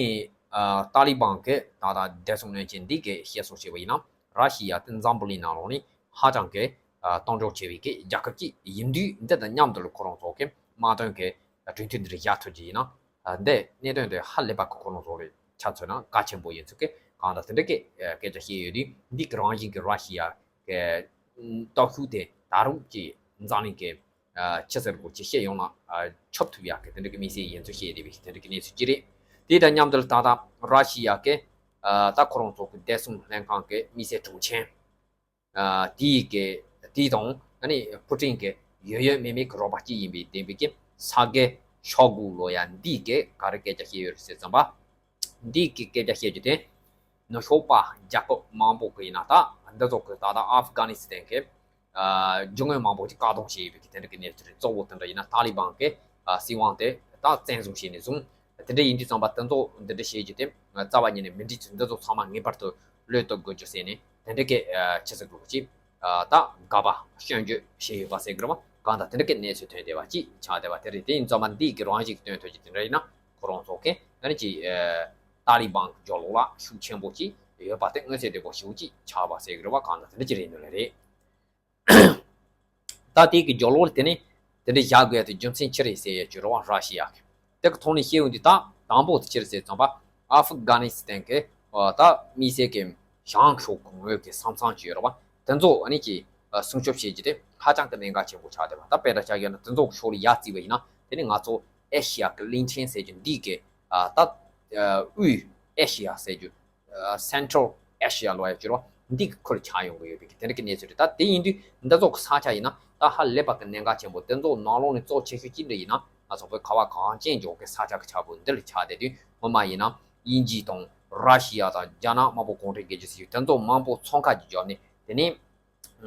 ཨ་ཏཱ་ལི་བན་གི་ད་ལྟ་བདེ་སྲུང་བློན་ཆེན་འདི་གིས་བཤད་སོང་བྱས་པ་ཡིན་ན། ར་ཤི་ཡ་དེ་འཛམ་བུ་གླིང་ནང་ལོགས་ནས་ཧ་ཅང་གི་ཨ་གཏོང་འཇོག་ཆེ་བའི་གི་རྒྱལ་ཁབ་ཅིག་ཡིན་དུས། འདི་དང་མཉམ་དུ་ལ་ཁོ་རང་ཚོ་གི་དམག་དོན་གི་གྲོས་མཐུན་འདི་རིགས་བཞག་ཐུབ་ཀྱི་ཡིན་ན། ཨ་འདི་གནད་དོན་དེ་ཧ་ལས་པ་གི་ཁོ་རང་ཚོ་ལ་ཆ་མཚོན་ན་གལ་ཆེན་པོ་ཡིན་ཚུལ་གི་གང་ལྟར་དེ་འདྲ་གི་ཨ་སྐད་ཆ་བཤད་ཡོད་དུས། འདི་གི་རང་བཞིན་གི་ར་ཤི་ཡ་གི་ཨ་སྟོབས་ཤུགས་དེ་ད་རུང་ཅིག་འཛམ་གླིང་གི་ ཨ་ཅི་ཟེར་དགོས་ཅི་བཤད་ཡོང་ན་ཨ་ཁྱབ་ཐུབ་ཡག་གི་དེ་འདྲ་གི་དམིགས་བསལ་ཡིན་ཚུལ་བཤད་བསྡད་པའི་དེ་འདྲ་གི་གནས་ཚུལ་ཅིག་རེད། དེ་དང་མཉམ་དུ་ད་ལྟ་ར་ཤི་ཡ་གི་ཨ་ད་ཁོ་རང་ཚོ་གི་བདེ་སྲུང་ལྷན་ཁང་གི་དམིགས་བསལ་དྲུང་ཆེ། ཨ་དེའི་གི་དེ་དང་ཨ་ནི་ཕུ་ཀྲིན་གི་ཡོད་ཡོད་མེད་མེད་གི་རོགས་པ་གཅིག་ཡིན་པའི་བདེན་པའི་གི་ས་གི་ཤོག་གུ་ལོ་ཡ་འདི་གི་ག་རེ་སྐད་ཆ་བཤད་ཡོད་རེད་ཟེར་ཙམ་པ། འདི་གི་སྐད་ཆ་བཤད་རྒྱུ་དེ་ནུབ་ཕྱོགས་པ་རྒྱལ་ཁབ་མང་པོ་གི་ཡིན་ན་ད་འདི་ཚོ་གི་ད་ལྟ་ཨབ་གྷ་ནི་སི་ཐན་གི་ཨ་རྒྱུ་དངོས་མང་པོ་ཅིག་བཀག་སྡོམ་བྱས་ཡོད་པའི་གི་དེ་འདྲ་གི་གནས་ཚུལ་རེད། གཙོ་བོ་དེ་འདྲ་ཡིན་ན་ཏཱ་ལི་བན་གི་ཨ་སྲིད་དབང་དེ་ད་བཙན་བཟུང་བྱས་ནས་བཟུང་། དེ་འདྲ་ཡིན་དུས་ཙམ་པ་དེ་ཚོ་འདི་འདྲ་བྱེད་རྒྱུ་དེ་རྩ་བ་ཉིད་ནས་མི་འགྲིག་ཚུལ་འདི་ཚོ་ཚང་མ་ངེས་པར་དུ་བློས་གཏོང་དགོས་རྒྱུ་ཟེར་ནས་དེ་འདྲ་གི་ཆི་ཟེར་དགོས་ཀྱི་ད་དགག་པ་སྐྱོན་བརྗོད་བྱས་ཡོད་པ་ཟེར་གི་རེད་བ། གང་ལྟར་དེ་འདྲ་གི་གནས་ཚུལ་ཐོན་བསྡད་པ་ཅིག་ཆགས་བསྡད་པ་དེ་རེད། དེ་ཡིན་ཙམ་པ་འདི་གི་རང་བཞིན་གྱི་དོན་ཐོག་ཅིག་དེ་འདྲ་ཡིན་ན་ཁོ་རང་ཚོ་གི་ཨ་ནི་ཅིག་ཏཱ་ལི་བན་གྱི་རྒྱབ་ལོགས་ལ་ཤུགས་ཆེན་པོ་ཅིག་ཡོད་པ་དེ་མངོན་གསལ་དོད་པོ་ཞེ་པོ་ཅིག་ཆགས་པ་ཟེར་གི་རེད་བ། གང་ལྟར་དེ་འདྲ་ཅིག་རེད་འདུག་ལེ་རེད། ད་དེ་གི་རྒྱབ་ལོགས་ལ་དེ་ནི་དེ་འདྲ་བཞག་དགོས་ཡ་དེ་རྒྱུ་མཚན་ཅི་རེད་ཟེར་ཡ་ཅིག་རེད་བ། ར་ཤི་ཡ་གི་དེ་གི་ཐོག་ནས་བཤད་ཡོང་དུས་ད་དང་པོ་དེ་ཅི་རེད་ཟེར་ཙམ་པ་ཨ་ཧྥུ་གྷ་ནི་སི་ཐན་གི་ད་དམིགས་བསལ་གི་བྱང་ཕྱོགས་གི་ངོས་ཀྱི་ས་མཚམས་ཅིག་ཡོད་རེད་བ། དེ་ཚོ་ཨ་ནི་ཀྱི་སྲུང་སྐྱོབ་བྱེད་རྒྱུ་དེ་ཧ་ཅང་གི་གནད་འགག་ཆེན་པོ་ཆགས་བསྡད་པ། ད་དཔེར་ན་ཆ་བཞག་ན་དེ་ཚོ་གི་ཕྱོགས་ལ་ཡར་བརྩིས་པ་ཡིན་ན་དེ་ནི་ང་ཚོ་ཨེ་ཤི་ཡ་གི་གླིང་ཕྲན་ཟེར་རྒྱུ་འདི་གི་ད་དབུས་ཨེ་ཤི་ཡ་ཟེར་རྒྱུ། Central Asia ལོ་ཡ་བཅུ་རོ་འདི་གི་ཁུལ་ཆགས་ཡོང་གི་ཡོད་པའི་གི་དེ་འདྲ་གི་གནས་ཚུལ་རེད། ད་དེ་ཡིན་དུས་འདི་ཚོ་གི་ས་ཆ་ཡིན་ན་ད་ཧ་ལས་པ་གི་གནད་འགག་ཆེན་པོ་དེ་ཚོ་ནང་ལོགས་ནས་གཙོ་ཆེ་ཤོས་ཅི་འདྲ་ཡིན་ན་ང་ཚོ་བོད་ཁ་བ་གངས་ཅན་ལྗོངས་གི་ས་ཆ་གི་ཆགས་པོ་འདི་ལ་ཆགས་བསྡད་དུས་སྔོན་མ་ཡིན་ན་དབྱིན་ཇི་དང་ར་ཤི་ཡ་དང་རྒྱ་ནག་དམར་པོ་གུང་ཁྲན་རྒྱལ་གཅེས་ཟེར་རྒྱུ་དེ་ཚོ་མང་པོ་ཚོང་ཁ་གི་འཇོག་ནས་དེ་ནས།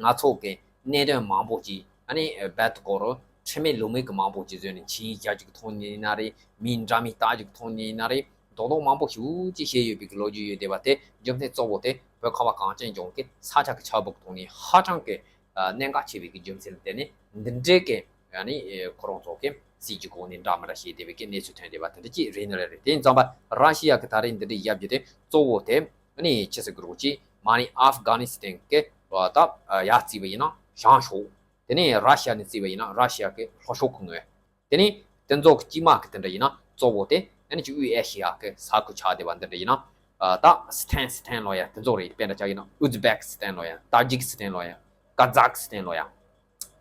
ང་ཚོ་གི་གནད་དོན་མང་པོ་ཅིག་ཨ་ནི་རྦད་དེ་གོ་རུ་ཁྲེལ་མེད་ལུགས་མེད་ཀྱི་མང་པོ་ཅིག་བཟོས་ནས་ཆིངས་ཡིག་བརྒྱབ་རྒྱུ་གི་ཐོག་ནས་ཡིན་ན་རེད། མིའི་འདྲ་མིན་བཏགས་རྒྱུ་གི་ཐོག་ནས་ཡིན་ན་རེད། རྡོག་རྡོག་མང་པོ་ཞེ་པོ་ཅིག་བཤད་ཡོད་པའི་གི་ལོ་རྒྱུས་ཡོད་བསྡད་པ་དེ་རྒྱུ་མཚན་གཙོ་བོ་དེ་བོད་ཁ་བ་གངས་ཅན་ལྗོངས་ཀྱི་ས་ཆ་གི་ཆགས་བབ་ཀྱི་ཐོག་ནས་ཧ་ཅང་གི་གནད་འགག་ཆེ་བའི་གི་རྒྱུ་མཚན་ལ་བརྟེན་ནས་འདི་འདྲའི་གི་ཨ་ནི་ཁོ་རང་ཚོ་གི་སྲིད་ཀྱི་སྒོ་ནས་འདྲ་མི་འདྲ་བཤད་བསྡད་པའི་གི་གནས་ཚུལ་ཐོན་བསྡད་པ་དེ་འདྲ་ཅིག་རེད་ནི་རེད། དེ་ཡིན་ཙང་པ་ར་ཤི་ཡ་གི་ད་རེས་འདི་འདྲའི་ཡབ་རྒྱུ་དེ་གཙོ་བོ་དེ། ཨ་ནི་ཆི་ཟེར་གི་རེད་གོ་ཅི། མ་ནི་ཨབ་གྷ་ནི་སི་ཐན་གི་ད་ཡར་བརྩིས་པ་ཡིན་ན་བྱང་ཕྱོགས། དེ་ནས་ར་ཤི་ཡ་ནས་བརྩིས་པ་ཡིན་ན་ར་ཤི་ཡ་གི་ལྷོ་ཕྱོགས་གི་ངོས། དེ་ནས་དེ་ཚོ་གི་དཀྱིལ་མ་གི་དེ་འདྲ་ཡིན་ན་གཙོ་བོ་དེ་ཨ་ནི་ཅི་དབུས་ཨེ་ཤི་ཡ་གི་ས་ཁུལ་ཆགས་བསྡད་པ་འདི་འདྲ་ཡིན་ན། ད་སི་ཐན་སི་ཐན་ལོ་ཡ་དེ་ཚོ་རེད། དཔེར་ན་ཆ་ཡིན་ན་ཨུ་ཛི་བེག་སི་ཐན་ལོ་ཡ། ཏཱ་ཇིག་སི་ཐན་ལོ་ཡ། ཀ་ཛག་སི་ཐན་ལོ་ཡ།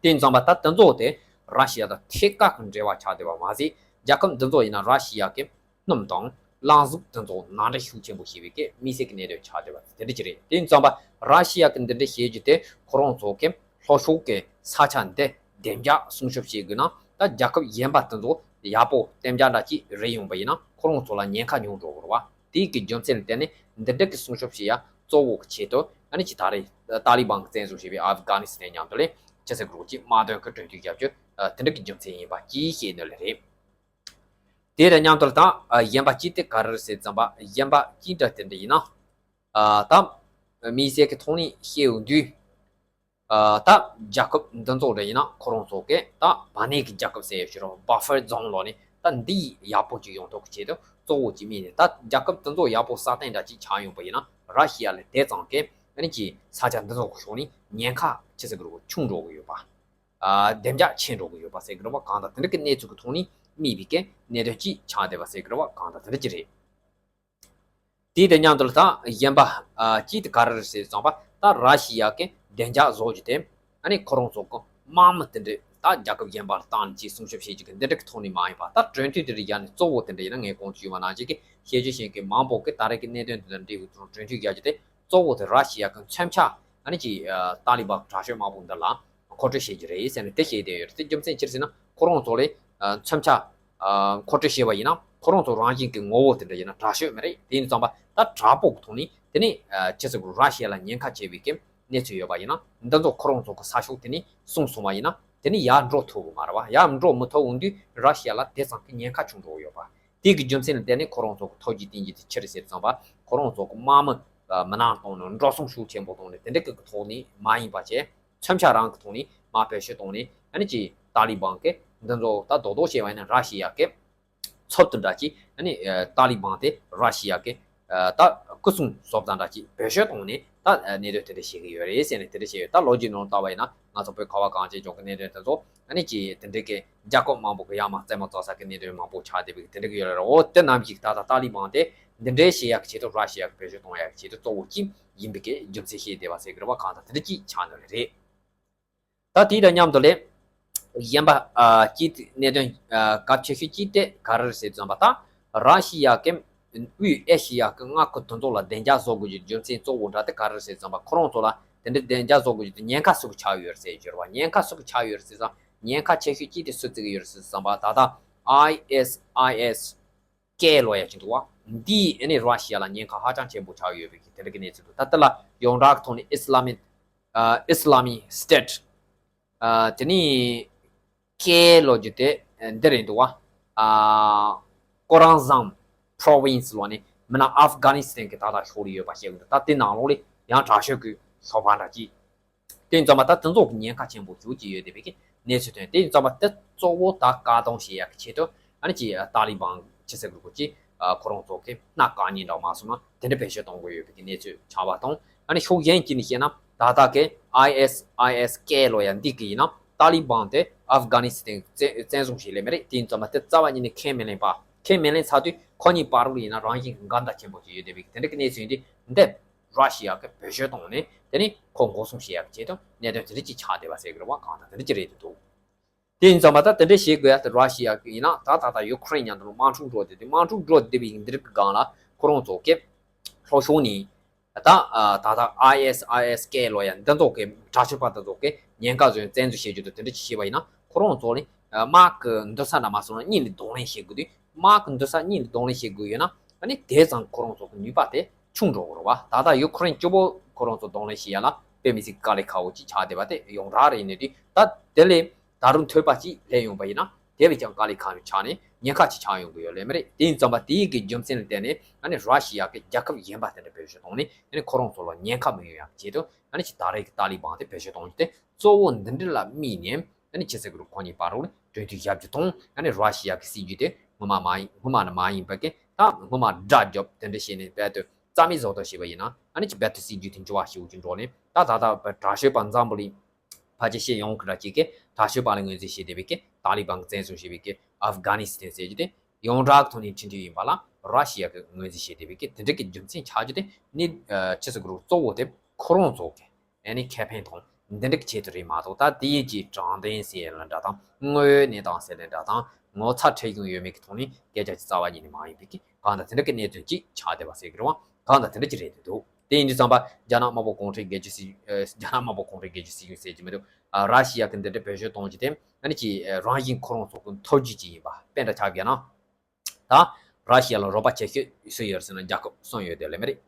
དེ་ཡིན་ཙང་པ་ད་དེ་ཚོ་དེ་ར་ཤི་ཡ་དང་ཐད་ཀར་གི་འབྲེལ་བ་ཆགས་བསྡད་པ་མ་ཟད་རྒྱལ་ཁབ་འདི་ཚོ་ཡིན་ན་ར་ཤི་ཡ་གི་སྣུམ་དང་རླངས་གཟུགས་དེ་ཚོ་ནང་འདྲེན་ཤུགས་ཆེན་པོ་བྱས་པའི་གི་དམིགས་བསལ་གྱི་གནད་དོན་ཆགས་བསྡད་པ་དེ་འདྲ་ཅིག་རེད། དེ་ཡིན་ཙང་པ་ར་ཤི་ཡ་གི་འདི་འདྲ་བྱེད་རྒྱུ་དེ་ཁོ་རང་ཚོ་གི་ལྷོ་ཕྱོགས་ཀྱི་ས་ཆ་འདི་བདེ་འཇགས་སྲུང་སྐྱོབ་བྱེད་དགོས་ན་ད་རྒྱལ་ཁབ་གཞན་པ་དེ་ཚོ་ཡག་པོ་བདེ་འཇགས་འདྲ་ཅིག་རེད་ཡོང་པ་ཡིན་ན་ཁོ་རང་ཚོ་ལ་ཉེན་ཁ་ཉུང་འགྲོ་གི་རེད་བ། དེའི་གི་རྒྱུ་མཚན་ལ་བརྟེན་ནས་འདི་འདྲ་གི་སྲུང་སྐྱོབ་བྱེད་ཡ་གཙོ་བོ་གི་ཆེད་དུ་ཨ་ནི་ཅི་ད་རེས་ཏཱ་ལི་བན་གི་བཙན་བཟུང་བྱས་པའི་ཨབ་གྷ་ནི་སི་ཐན་མཉམ་དུ་ལས་ཆི་ཟེར་གི་རེད་གོ་ཅི་དམག་དོན་གི་གྲོས་མཐུན་བརྒྱབ་རྒྱུ་དེ་འདྲ་གི་རྒྱུ་མཚན་ཡིན་པ་ཅིའི་ཤེས་ནི་ལ་རེད། དེ་དང་མཉམ་དུ་ད་གཞན་པ་ཅི་སྟེ་ག་རེ་ཟེར་ཙམ་པ་གཞན་པ་ཅི་འདྲ་དེ་འདྲ་ཡིན་ན། ད་མི་སེར་གི་ཐོག་ནས་བཤད་འོང་དུས། ད་རྒྱལ་ཁབ་འདི་ཚོ་འདྲ་ཡིན་ན་ཁོ་རང་ཚོ་གི་ད་བར་གནས་ཀྱི་རྒྱལ་ཁབ་ཟེར་ཡོད་ཕྱིར་རོ་བྷ་ཧྥར་ཛོན་ལོ་ནི་ད་འདི་ཡག་པོ་ཅིག་ཡོང་ཐབས་ཀྱི་ཆེད་དུ་གཙོ་བོ་ཅིག་དམིགས་ནས་ད་རྒྱལ་ཁབ་འདི་ཚོ་ཡག་པོ་སྲ་བརྟན་འདྲ་ཅིག་ཆགས་ཡོང་པ་ཡིན་ན་ར་ཤི་ཡ་ལ་དེ་ཙང་གི་ཨ་ནི་ཀྱི་ས་ཆ་འདི་ཚོ་གི་ཕྱོགས་ནས་ཉེན་ཁ་ཆེ་ས་གི་རུ་ཆུང་འགྲོ་གི་ཡོད་པ། བདེ་འཇགས་ཆེ་འགྲོ་གི་ཡོད་པ་ཟེར་གི་རེད་བ། གང་ལྟར་དེ་འདྲ་གི་གནས་ཚུལ་གི་ཐོག་ནས་དམིགས་པའི་གི་གནད་དོན་ཅིག་ཆགས་བསྡད་པ་ཟེར་གི་རེད་བ། གང་ལྟར་དེ་འདྲ་ཅིག་རེད། དེ་དང་མཉམ་དུ་ལ་ད་གཞན་པ་ཅིག་དེ་ག་རེ་རེད་ཟེར་ཙང་པ་ད་ར་ཤི་ཡ་གི་བདེ་འཇགས་བཟོ་རྒྱུ་དེ་ཨ་ནི་ཁོ་རང་ཚོ་གི་དམག་མི་དེ་འདྲ་ད་རྒྱལ་ཁབ་གཞན་པ་ལ་བཏང་ནས་ཅིག་སྲུང་སྐྱོབ་བྱེད་རྒྱུ་གི་འདི་འདྲ་གི་ཐོག་ནས་མ་ཡིན་པ་ད་གྲོས་མཐུན་དེ་འདྲ་ཡ་ནི་གཙོ་བོ་དེ་འདྲ་ཡིན་ན་ངས་གོང་དུ་ཞུས་པ་ནང་བཞིན་གི་ཤེས་བྱ་ཤེས་མཁན་མང་པོ་གི་ད་རེས་ཀྱི་གནད་དོན་དེ་དང་འབྲེལ་བའི་ཐོག་གྲོས་མཐུན་རྒྱག་རྒྱུ་དེ། གཙོ་བོ་དེ་ར་ཤི་ཡ་གི་མཚོན་ཆ་ཨ་ནི་ཀྱི་ཏཱ་ལི་བན་དྲག་ཤོས་དམག་དཔུང་འདི་ལ་མཁོ་སྤྲོད་བྱེད་རྒྱུ་རེད་ཟེར་ནས་དེ་བཤད་བསྡད་ཡོད་རེད། དེ་རྒྱུ་མཚན་ཅི་རེད་ཟེར་ན་ཁོ་རང་ཚོ་ལས་མཚོན་ཆ་མཁོ་སྤྲོད་བྱས་པ་ཡིན་ན་ཁོ་རང་ཚོ་རང་བཞིན་གྱི་ངོ་བོ་དེ་འདྲ་ཡིན་ན་དྲག་ཤོས་མ་རེད། དེ་ཡིན་ཙང་པ་ད་དྲག་པོ་གི་ཐོག་ནས་དེ་ནས་ཅི་ཟེར་དགོས་ར་ཤི་ཡ་ལ་ཉེན་ཁ་ཆེ་བའི་གི་གནས་ཚུལ་ཡོད་པ་ཡིན་ན་འདི་ཚོ་ཁོ་རང་ཚོ་གི་ས་ཕྱོགས་དེ་ནས་སྲུང་སོང་བ་ཡིན་ན་དེ་ནས་ཡར་འགྲོ་ཐུབ་གི་མ་རེད་བ། ཡར་འགྲོ་མི་ཐུབ་འོང་དུས་ར་ཤི་ཡ་ལ་དེ་ཙམ་གི་ཉེན་ཁ་བྱུང་འགྲོ་གི་ཡོད་པ། དེ་གི་རྒྱུ་མཚན་ལ་བརྟེན་ནས་ཁོ་རང་ཚོ་གི་ཐོབ་རྒྱུ་བསྟན་རྒྱུ་དེ་ཆི་རེད་ཟེར་ཙམ་པ་ཁོ་རང་ཚོ་གི་དམག་མི་མི་ནང་གཏོང་ནས་འགྲོ་སོང་ཤུགས་ཆེན་པོ་གཏོང་ནས་དེ་འདྲ་གི་ཐོག་ནས་མ་ཡིན་པ་བྱས་མཚོན་ཆ་རང་གི་ཐོག་ནས་དམག་བེད་སྤྱོད་གཏོང་ནས་ཨ་ནི་ཀྱི་ཏཱ་ལི་བན་གི་འདི་ཚོ་ད་རྡོག་རྡོག་བྱས་པ་ཡིན་ན་ར་ཤི་ཡ་གི་ཚབ་ཏུ་འདྲ་ཅིག་ཨ་ནི་ཏཱ་ལི་བན་དེ་ར་ཤི་ཡ་གི་ད་སྐུ་སྲུང་བཟོ་ལྟ་འདྲ་ཅིག་བེད་སྤྱོད་གཏོང་ནས་ད་གནད་དོན་དེ་འདྲ་བྱེད་ཀྱི་ཡོད་རེད་ཟེར་ནས་དེ་འདྲ་བྱས་ཡོད། ད་ལོ་རྒྱུས་ནང་ལྟ་བ་ཡིན་ན་ང་ཚོ་བོད་ཁ་བ་གངས་ཅན་ལྗོངས་ཀྱི་གནད་དོན་དེ་ཚོ་ཨ་ནི་ཀྱི་དེ་འདྲའི་གི་རྒྱལ་ཁབ་མང་པོ་གི་ཡར་མར་རྩེད་མོ་རྩེ་ས་གི་གནད་དོན་མང་པོ་ཆགས་བསྡད་པའི་དེ་འདྲ་གི་ཡོད་རེད། འོ་དེ་ནམ་ཞིག་ད་ལྟ་ཏཱ་ལི་བན་དེ་འདི་འདྲའི་བྱེད་ཡག་གི་ཆེད་དུ་ར་ཤི་ཡ་གི་བེད་སྤྱོད་གཏོང་ཡག་གི་ཆེད་དུ་གཙོ་བོ་གཅིག་ཡིན་པའི་གི་རྒྱུ་མཚན་བཤད་བསྡད་པ་ཟེར་གི་རེད་བ། གང་ལྟར་དེ་འདྲ་གཅིག་ཆགས་འདུག་ལེ་རེད། ད་དེའི་དང་མཉམ་དུ་ལས། གཞན་པ་ཨ་གཅིག་གནད་དོན་ཨ་གལ་ཆེ་ཤོས་གཅིག་དེ་ག་རེ་རེད་ཟེར་ཙམ་པ། ད་ར་ཤི་ཡ་གི་དབུས་ཨེ་ཤི་ཡ་གི་མངའ་ཁུལ་དེ་ཚོ་ལ་བདེ་འཇགས་བཟོ་དགོས་ཀྱི་རྒྱུ་མཚན་གཙོ་བོ་འདྲ་དེ་ག་རེ་རེད་ཟེར་ཙམ་པ། ཁོ་རང་ཚོ་ལ་དེ་འདྲའི་བདེ་འཇགས་བཟོ་དགོས་ཀྱི་དེ་ཉེན་ཁ་སུ་ཆགས་ཡོད་རེད་ཟེར་གྱི་རེད་བ། ཉེན་ཁ་སུ་ཆགས་ཡོད་རེད་ཟེར་ཙང་ཉེན་ཁ་ཆེ་ཤོས་གཅིག་དེ་སུ་བརྩི་གི་ཡོད་རེད་ཟེར་ཙམ་པ། ད་ལྟ་ཨའི་ཨེས་ཨའི་ཨེས་ཀེ་ལོ་ཡ་ཅིག་འདུག་བ། འདིས་ཨ་ནི་ར་ཤི་ཡ་ལ་ཉེན་ཁ་ཧ་ཅང་ཆེན་པོ་ཆགས་ཡོད་པའི་དེ་འདྲ་གི་གནས་ཚུལ་འདུག། ད་ལྟ་ལ་ཡོངས་གྲགས་ཐོག་ནས་ཨི་སི་ལ་མི་ཨ་ཨི་སི་ལ་མི་སི་ཊེ་ཊི་ཨ་དེ་ནི་ཀེ་ལོ་རྒྱུ་དེ་འདི་རེད་འདུག་བ། ཨ་ཀོ་རང་ཟམ་པྲོ་ཝིན་སི་ལོ་ནི་མི་ན་ཨབ་གྷ་ནི་སི་ཐན་གྱི་ད་ལྟ་ཤོར་ཡོད་པ་བཤད་གི་འདུག། ད་དེ་ནང་ལོགས་ལ་ཡང་དྲག་ཤོས་ཀྱི་ཤོག་ཁག་འདྲ་ཅིག། དེ་ཡིན་ཙང་མ་ད་དེ་ཚོ་གི་ཉེན་ཁ་ཆེན་པོ་ཞེ་ཅིག་ཡོད་བསྡད་པའི་གི་གནས་ཚུལ་ཐོན། དེ་ཡིན་ཙང་མ་དེ་གཙོ་བོ་ད་བཀག་སྡོམ་བྱེད་ཡག་གི་ཆེད་དུ་ཨ་ནི་ཅིག་ཏཱ་ལི་བན་ཆི་ཟེར་གི་གོ་ཅི། ཁོ་རང་ཚོ་གི་སྣ་བཀག་ཉེན་འདྲ་མ་སོང་ན་དེ་འདྲ་བེད་སྤྱོད་གཏོང་གི་ཡོད་པའི་གི་གནས་ཚུལ་ཆགས་པ་དང་། ཨ་ནི་ཕྱོགས་གཞན་གཅིག་ནས་བཤད་ན་ད་ལྟ་གི་ཨའི་ཨེས་ཨའི་ཨེས་ཀེ་ལོ་ཡ་འདི་གི་ཡིན་ན་ཏཱ་ལི་བན་དེ་ཨབ་གྷ་ནི་སི་ཐན་བཙན་བཙན་བཟུང་བྱས་ལེ་མི་རེད། དེ་ཡིན་ཙང་མ་དེ་རྩ་བ་ཉིད་ནས་ཁས་མི་ལེན་པ། ཁས་མི་ལེན་ཚར་དུས་ཁོ་གཉིས་བར་དུ་ཡིན་ན་རང་བཞིན་གྱི་འགལ་ཟླ་ཆེན་པོ་ཞིག་ཡོད་བསྡད་པའི་གི་དེ་འདྲ་གི་གནས་ཚུལ་འདི་འདེབས། ར་ཤི་ཡ་གི་བེད་སྤྱོད་བཏང་ནས་དེ་ནི་ཁོ་འགོག་སྲུང་བྱེད་ཡག་ཆེད་དུ་གནད་དོན་དེ་འདྲ་ཅིག་ཆགས་བསྡད་པ་ཟེར་གི་རེད་བ། གང་ལྟར་དེ་འདྲ་ཅིག་རེད་འདུག། དེ་ཡིན་ཙང་མ་ད་དེ་འདྲ་བྱེད་དགོས་ཡ་དེ་ར་ཤི་ཡ་གི་ཡིན་ན་ད་ད་ལྟ་ཡུ་ཁུ་རེན་མཉམ་དུ་དམག་འཁྲུག་འགྲོ་བསྡད་དུས་དམག་འཁྲུག་འགྲོ་བསྡད་པའི་འདི་རིགས་གི་སྒང་ལ་ཁོ་རང་ཚོ་གི་ལྷོ་ཕྱོགས་ནས་ད་ད་ད་ཨའི་ཨེས་ཨའི་ཨེས་ཀེ་ལོ་ཡ་འདི་ཚོ་གི་དྲག་སྤྱོད་པ་འདི་ཚོ་གི་ཉེན་ཁ་བཟོས་བཙན་འཛུལ་བྱེད་རྒྱུ་དང་དེ་འདྲ་ཅིག་བྱས་པ་ཡིན་ན་ཁོ་རང་ཚོ་ནི་དམག་གི་འདུ་ས་འདྲ་མ་སོང་ན་གཉིས་ལ་གདོང་ལེན་བྱེད་དགོས་དུས། དམག་གི་འདུ་ས་གཉིས་ལ་གདོང་ལེན་བྱེད་དགོས་ཡོད་ན་ཨ་ནི་དེ་ཙང་ཁོ་རང་ཚོ་གི་ནུས་པ་དེ་ཆུང་འགྲོ་གི་རེད་བ། ད་ལྟ་ཡུ་ཁུ་རེན་གཅིག་པོ་ཁོ་རང་ཚོ་གདོང་ལེན་བྱེད་ཡ་ལ་དཔེ་མི་སྲིད་དཀའ་ལས་ཁག་པོ་ཅིག་ཆགས་བསྡད་པ་དེ་ཡོངས་གྲགས་རེད། ཡིན་ནའི་དུས་ད་དེ་ལས་ད་རུང་ཐོལ་པ་ཅིག་སླེབས་ཡོང་པ་ཡིན་ན་དེ་བས་ཀྱང་དཀའ་ལས་ཁག་པོ་ཆགས་ནས་ཉེན་ཁ་ཅིག་ཆགས་ཡོང་གི་ཡོད་ལེ་མི་རེད། དེ་ཡིན་ཙང་པ་དེའི་གི་རྒྱུ་མཚན་ལ་བརྟེན་ནས་ཨ་ནི་ར་ཤི་ཡ་གི་རྒྱལ་ཁབ་གཞན་པ་དེ་འདྲ་བེད་སྤྱོད་བཏང་ནས་ཨ་ནི་ཁོ་རང་ཚོ་ལ་ཉེན་ཁ་མི་ཡོང་ཡག་ཆེད་དུ་ཨ་ནི་ཅིག་ད་རེས་ཀྱི་ཏཱ་ལི་བན་དེ་བེད་སྤྱོད་གཏོང་རྒྱུ་དེ་གཙོ་བོ་འདི་འདྲ་ལ་དམིགས་ནས། ཨ་ནི་ཕྱི་སྲིད་ཀྱི་ལོ་ཁོ་གཉིས་བར་རུ་གྲོས་མཐུན་བཞག་རྒྱུ་དང་། ཨ་ནི་ར་ཤི་ཡ་གི་སྲིད་ཇུས་དེ་སྔོན་མ་མ་ཡིན་སྔོན་མ་ནི་མ་ཡིན་པ་གི་ད་སྔོན་མ་དགྲ་རྒྱབ་དེ་འདྲ་བྱས་ནས་རྦད་དེ་རྩ་མེད་བཟོ་ཐབས་བྱས་པ་ཡིན་ན་ཨ་ནི་ཅི་རྦད་དེ་སྲིད་ཇུས་དེ་འགྱུར་བ་ཞེ་པོ་ཅིག་འགྲོ་ནས། ད་ད་ལྟ་དྲག་སྤྱོད་པ་འཛམ་བུ་གླིང་ཕལ་ཆེར་ཤེས་ཡོང་གི་འདྲ་ཅིག་གི་དྲག་སྤྱོད་པ་ལ་ངོས་འཛིན་བྱས་བསྡད་པའི་གི་ཏཱ་ལི་བན་གྱིས་བཙན་བཟུང་བྱས་པའི་གི་ཨབ་གྷ་ནི་སི་ཐན་ཟེར་རྒྱུ་དེ་ཡོངས་གྲགས་ཐོག་ནས་ཁྲིམས་མཐུན་ཡིན་པ་ལ་ར་ཤི་ཡ་གིས་ངོས་འཛིན་བྱས་བསྡད་པའི་གི་དེ་འདྲ་གི་རྒྱུ་མཚན་ཆགས་རྒྱུ་དེ་ནི་ཕྱི་སྲིད་ཀྱི་ལོ་གཙོ་བོ་དེ་ཁོ་རང་ཚོ་གི་ཨ་ནི་ཁེ་ཕན་དང་འདི་འདྲ་གི་ཆེད་དུ་རེད་མ་གཏོགས། ད་དེ་ཡི་གི་དྲང་བདེན་ཟེར་ལ་འདྲ་དང་དངོས་ཡོད་གནས་སྟངས་ཟེར་ལ་འདྲ་དང་ངོ་ཚ་ཁྲེལ་གཞུང་ཡོད་མེད་ཀྱི་ཐོག་ནས་སྐད་ཆ་ཅིག་རྩ་བ་ཉིད་ནས་མ་ཡིན་པའི་གི་གང་ལྟར་དེ་འདྲ་གི་གནད་དོན་ཅིག་ཆགས་བསྡད་པ་ཟེར་གི་རེད་བ། གང་ལྟར་དེ་འདྲ་ཅིག་རེད་འདུག། དེ་ཡིན་དུས་ཙམ་པ་རྒྱ་ནག་དམར་པོ་གུང་ཁྲན་སྒེར་གཅོད་སྲིད་ཨ་རྒྱ་ནག་དམར་པོ་གུང་ཁྲན་སྒེར་གཅོད་སྲིད་གཞུང་ཟེར་གྱི་མི་འདུག། ཨ་ར་ཤི་ཡ་གི་འདི་འདྲ་བེད་སྤྱོད་གཏོང་རྒྱུ་དེ་ཨ་ནི་ཅིག་རང་བཞིན་ཁོ་རང་ཚོ་གི་འཐབ་ཇུས་ཅིག་ཡིན་པ་དཔེ་འདྲ་ཆགས་བསྡད་ན། ད་ར་ཤི་ཡ་ལ་རོགས་པ་ཆེ་ཤོས་སུ་ཡོད་ཟེར་ན་རྒྱལ་ཁབ་གསུམ་ཡོད་དེ་ལེ་མི་རེད།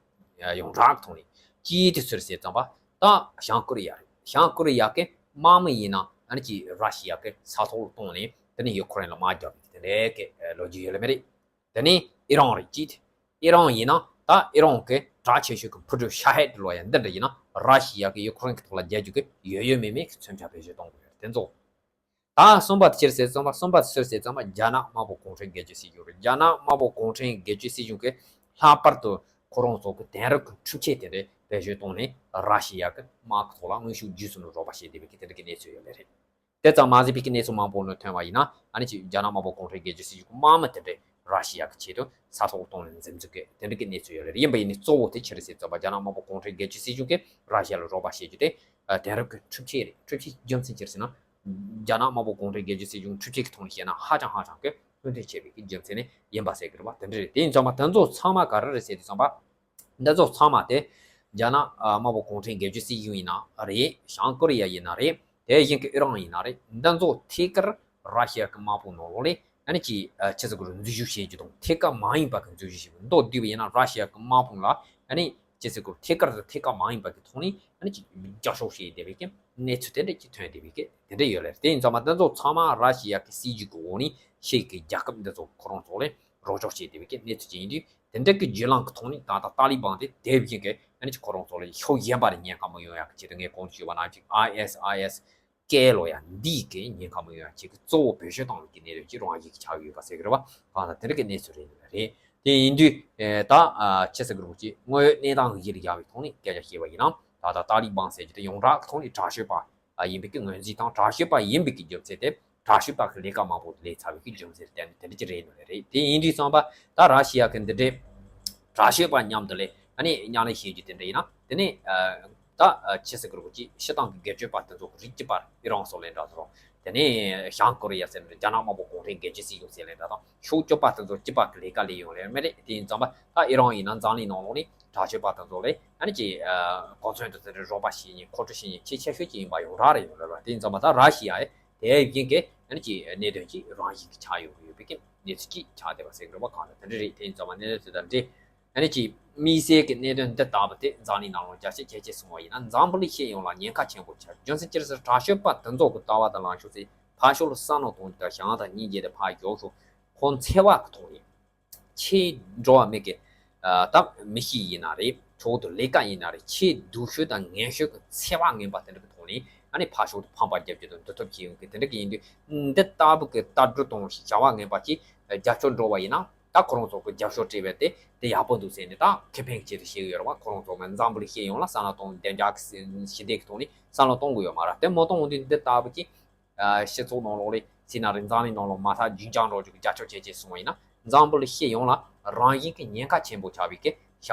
ཡོངས་གྲགས་ཐོག་ནས་གཅིག་དེ་སུ་རེད་ཟེར་ཙམ་པ་ད་བྱང་ཀོ་རི་ཡ་རེད། བྱང་ཀོ་རི་ཡ་གི་དམག་མི་ཡིན་ན་ཨ་ནི་ཅིག་ར་ཤི་ཡ་གི་ས་ཐོག་ལ་གཏོང་ནས་དེ་ནས་ཡུ་ཁུ་རེན་ལ་དམག་རྒྱག་པའི་དེ་འདྲའི་གི་ལོ་རྒྱུས་ཡོད་ལེ་མི་རེད། དེ་ནས་ཨི་རན་རེད། གཅིག་དེ་ཨི་རན་ཡིན་ན་ད་ཨི་རན་གི་གྲགས་ཆེ་ཤོས་ཀྱི་འཕུར་གྲུ་ཤ་ཧེད་ལོ་ཡ་འདི་འདྲ་ཡིན་ན་ར་ཤི་ཡ་གི་ཡུ་ཁུ་རེན་གི་ཐོག་ལ་རྒྱག་རྒྱུ་གི་ཡོད་ཡོད་མེད་མེད་ཀྱི་མཚོན་ཆ་བེད་སྤྱོད་གཏོང་དགོས་ཡོད་རེད། དེ་ཚོ། ད་གསུམ་པ་དེ་ཅི་རེད་ཟེར་ཙམ་པ། གསུམ་པ་དེ་སུ་རེད་ཟེར་ཙམ་པ་རྒྱ་ནག་དམར་པོ་གུང་ཁྲན་སྒེར་གཅོད་སྲིད་གཞུང་རེད། རྒྱ་ནག་དམར་པོ་གུང་ཁྲན་སྒེར་གཅོད་སྲིད་གཞུང་གིས་ལྷག་པར་དུ་ཁོ་རང་ཚོ་གི་དེང་རབས་ཀྱི་འཕྲུལ་ཆས་དེ་འདྲ་བེད་སྤྱོད་བཏང་ནས་ར་ཤི་ཡ་གི་དམག་གི་ཐོག་ལ་མངོན་ཤུགས་རྒྱས་སུ་རོགས་པ་བྱས་བསྡད་པའི་གི་དེ་འདྲ་གི་གནས་ཚུལ་ཡོད་ལེ་རེད། དེ་ཙམ་མ་ཟད་པའི་གི་གནས་ཚུལ་མང་པོ་ནང་ཐོན་པ་ཡིན་ན་ཨ་ནི་ཅིག་རྒྱ་ནག་དམར་པོ་གུང་ཁྲན་སྒེར་གཅོད་སྲིད་གཞུང་གི་དམག་མི་དེ་འདྲ་ར་ཤི་ཡ་གི་ཆེད་དུ་ས་ཐོག་གཏོང་ནས་འཛིན་བཟུང་གི་དེ་འདྲ་གི་གནས་ཚུལ་ཡོད་ལེ་རེད། ཡིན་པ་ཡིན་ནའི་གཙོ་བོ་དེ་ཅི་རེད་ཟེར་ཙམ་པ་རྒྱ་ནག་དམར་པོ་གུང་ཁྲན་སྒེར་གཅོད་སྲིད་གཞུང་གིས་ར་ཤི་ཡ་ལ་རོགས་པ་བྱེད་རྒྱུ་དེ་དེང་རབས་ཀྱི་འཕྲུལ་ཆས་རེད། འཕྲུལ་ཆས་རྒྱུ་མཚན་ཅི་རེད་ཟེར་ན། རྒྱ་ནག་དམར་པོ་གུང་ཁྲན་སྒེར་གཅོད་སྲིད་གཞུང་འཕྲུལ་ཆས་ཀྱི་ཐོག་ནས་བཤད་ན་ཧ་ཅང་ཧ་ཅང་གི་སྐུལ་འདེད་བྱས་པའི་གི་རྒྱུ་མཚན་ནས་ཡིན་པ་ཟེར་གི་རེད་བ། དེ་འདྲ་རེད། དེ་ཡིན་ཙང་མ་དེ་ཚོ་ཚང་མ་ག་རེ་རེད་ཟེར་དུས་ཙམ་པ། འདི་ཚོ་ཚང་མ་དེ་རྒྱ་ནག་དམར་པོ་གུང་ཁྲན་སྒེར་གཅོད་སྲིད་གཞུང་ཡིན་ན་རེད། བྱང་ཀོ་རི་ཡ་ཡིན་ན་རེད། དེ་བཞིན་གི་ཨི་རན་ཡིན་ན་རེད། འདི་ཚོ་ཐད་ཀར་ར་ཤི་ཡ་གི་དམག་དཔུང་ནང་ལོགས་ལ་ཨ་ནི་ཅིག་ཨ་ཆི་ཟེར་དགོས་རེད། འཛུལ་ཞུགས་བྱེད་རྒྱུ་དང་ཐད་ཀར་མ་ཡིན་པ་གི་འཛུལ་ཞུགས་བྱེད་རྒྱུ། མདོར་བསྡུས་པ་ཡིན་ན་ར་ཤི་ཡ་གི་དམག་དཔུང་ལ་ཨ་ནི་ཅི་ཟེར་དགོས་རེད། ཐད་ཀར་དང་ཐད་ཀར་མ་ཡིན་པ་གི་ཐོག་ནས་ཨ་ནི་ཅིག་རྒྱབ་སྐྱོར་བྱེད་བསྡད་པའི་གི་གནས་ཚུལ་དེ་འདྲ་ཅིག་ཐོན་བསྡད་པའི་གི་དེ་འདྲ་ཡོད་ལེ་རེད། དེ་ཡིན་ཙང་མ་འདི་ཚོ་ཚང་མ་ར་ཤི་ཡ་གི་སྲིད་ཇུས་ཀྱི་འོག་ནས་ཕྱི་གི་རྒྱལ་ཁབ་འདི་ཚོ་ཁོ་རང་ཚོ་ལ་རོགས་སྐྱོར་བྱེད་བསྡད་པའི་གི་གནས་ཚུལ་ཅིག་ཡིན་དུས། དེ་འདྲ་གི་བརྒྱུད་ལམ་གི་ཐོག་ནས་ད་ལྟ་ཏཱ་ལི་བན་དེ་དེ་བཞིན་གི་ཨ་ནི་ཅིག་ཁོ་རང་ཚོ་ལ་ཕྱོགས་གཞན་པ་ནས་ཉེན་ཁ་མི་ཡོང་ཡག་གི་ཆེད་དུ། ངས་གོང་དུ་ཞུས་པ་ནང་བཞིན་ཨའི་ཨེས་ཨའི་ཨེས་ཀེ་ལོ་ཡ་འདིས་གི་ཉེན་ཁ་མི་ཡོང་ཡ་ཆེད་ཀྱི་གཙོ་བོ་བེད་སྤྱོད་བཏང་བའི་གི་གནད་དོན་གྱི་རང་བཞིན་གྱི་ཆགས་ཡོད་པ་ཟེར་གི་རེད་བ། གང་ལྟར་དེ་འདྲ་གི་གནས་ཚུལ་རེད་འདུག་རེད། དེ་ཡིན་དུས་ཨེ་ད་ཨ་ཆི་ཟེར་གི་རེད་ཅེ། དངོས་ཡོད་གནས་སྟངས་གཞི་ལ་བཞག་པའི་ཐོག་ནས་སྐད་ཆ་བཤད་པ་ཡིན་ན། ད་ལྟ་ཏཱ་ལི་བན་ཟེར་རྒྱུ་དེ་ཡོངས་གྲགས་ཐོག་ནས་དྲག་སྤྱོད་པ་ཨ་ཡིན་པའི་གི་ངོས་འཛིན་དང་། དྲག་སྤྱོད་པ་ཡིན་པའི་གི་རྒྱུ་མཚན་དེ་དྲག་སྤྱོད་པ་གི་ལས་ཀ་མང་པོ་ལས་ཚར་བའི་གི་རྒྱུ་མཚན་དེ་འདྲ་ཅིག་རེད་འདུག་རེད། དེ་ཡིན་དུས་ཙམ་པ་ད་ར་ཤི་ཡ་གི་འདི་འདྲའི་དྲག་སྤྱོད་པ་མཉམ་དུ་ལས་ཨ་ནི་མཉམ་ལས་བྱེད་རྒྱུ་དེ་འདྲ་ཡིན་ན། དེ་ནས་ཨ་ད་ཨ་ཆི་ཟེར་གི་རེད་ཅེ། སྤྱིར་བཏང་གི་སྒེར་གཅོད་པ་དེ་ཚོ་གི་རིགས་གཅིག་པ་ཨི་རན་སོགས་ལས་འདྲ་ཚོ། དེ་ནས་བྱང་ཀོ་རི་ཡ་ཟེར་ནས་རྒྱ་ནག་དམར་པོ་གུང་ཁྲན་སྒེར་གཅོད་སྲིད་གཞུང་ཟེར་ལེ་ད་དང་ཕྱོགས་བཅུ་པ་དེ་ཚོ་སྐྱིད་པ་གི་ལས་ཀ་ལས་ཡོང་ལེ་མེད་རེད། དེ་ཡིན་ཙམ་པ་ད་ཨི་རན་ཡིན་ན་འཛམ་གླིང་ནང་ལོགས་ནས་དྲག་སྤྱོད་པ་དེ་ཚོ་ལས་ཨ་ནི་ཅི་གོ་མཚོན་དུ་དེ་འདྲ་རོགས་པ་བྱེད་མཁན་མཁོ་སྤྲོད་བྱེད་མཁན་ཆེས་ཆེ་ཤོས་ཅིག་ཡིན་པ་ཡོང་ར་རེད་ཡོང་རེད་བ། དེ་ཡིན་ཙམ་པ་ད་ར་ཤི་ཡ་ཡི་དེ་བཞིན་གྱི་ཨ་ནི་ཅི་གནད་དོན་ཅིག་རང་བཞིན་གྱི་ཆགས་ཡོང་གི་ཡོད་པའི་གི་གནས་ཚུལ་ཅིག་ཆགས་བསྡད་པ་ཟེར་དགོས་པ་གང་ལྟར་དེ་འདྲ་རེད། དེ་ཡིན་ཙམ་པ་གནད་དོན་དེ་དང་འབྲེལ། ཨ་ནི་ཅིག་དམིགས་བསལ་གྱི་གནད་དོན་འདི་ལྟ་བུ་དེ་འཛམ་གླིང་ནང་ལ་རྒྱ་ཆེ་ཁྱད་ཆེ་སོང་བ་ཡིན་ན་འཛམ་བུ་གླིང་སྤྱི་ཡོངས་ལ་ཉེན་ཁ་ཆེན་པོ་ཆགས། རྒྱུ་མཚན་ཅི་རེད་ཟེར་དྲག་སྤྱོད་པ་དེ་ཚོ་གི་ལྟ་བ་དང་ལངས་ཕྱོགས་ཚེ་ཕར་ཕྱོགས་ལ་བསམ་བློ་གཏོང་རྒྱུ་དང་བྱང་དང་སྙིང་རྗེ་དེ་ཕར་བཞག་ཤོག་ཁོང་འཚེ་བ་གི་ཐོག་ནས་ཆེས་འགྲོ་བ་མི་གི་ད་མི་གཤིས་ཡིན་ན་རེད། ཕྱོགས་དུ་ལས་ཀ་ཡིན་ན་རེད། ཆེས་སྡུག་ཤོས་དང་ངན་ཤོས་ཀྱི་འཚེ་བ་ངན་པ་དེ་འདྲ་གི་ཐོག་ནས་ཨ་ནི་ཕར་ཕྱོགས་དུ་ཕམ་པ་རྒྱབ་རྒྱུ་དང་འདུ་ཐབས་བྱེད་ཡོང་གི་དེ་འདྲ་གི་ཡིན་དུས་འདི་ལྟ་བུ་གི་ལྟ་གྲུབ་དང་བྱ་བ་ངན་པ་ཅིག་རྒྱབ་སྐྱོར་འགྲོ་བ་ཡིན་ན། ད་ཁོ་རང་ཚོ་གི་རྒྱབ་སྐྱོར་སྤྲད་པ་དེ་དེ་ཡག་པོ་འདུག་ཟེར་ནས་ད་ཁེ་ཕན་བྱེད་དུ་བྱེད་ཀྱི་ཡོད་རེད་བ། ཁོ་རང་ཚོ་གི་འཛམ་བུ་གླིང་སྤྱི་ཡོངས་ལ་བསམ་བློ་གཏོང་བདེ་འཇགས་ཀྱི་ཞི་བདེ་གི་ཐོག་ནས་བསམ་བློ་གཏོང་དགོས་ཡོད་མ་རེད། དེ་མ་གཏོང་འོང་དུས་འདི་ལྟ་བུ་ཅིག་སྤྱི་ཚོགས་ནང་ལོགས་ལས་ཟེར་ན་རེད། འཛམ་གླིང་ནང་ལོགས་མ་ཐག་རྒྱུན་འཁྱོངས་འགྲོ་རྒྱུ་གི་རྒྱབ་སྐྱོར་བྱེད་ཅེས་གསུངས་པ་ཡིན་ན་འཛམ་བུ་གླིང་སྤྱི་ཡོངས་ལ་རང་བཞིན་གྱི་ཉེན་ཁ་ཆེན་པོ་ཆགས་པའི་གི་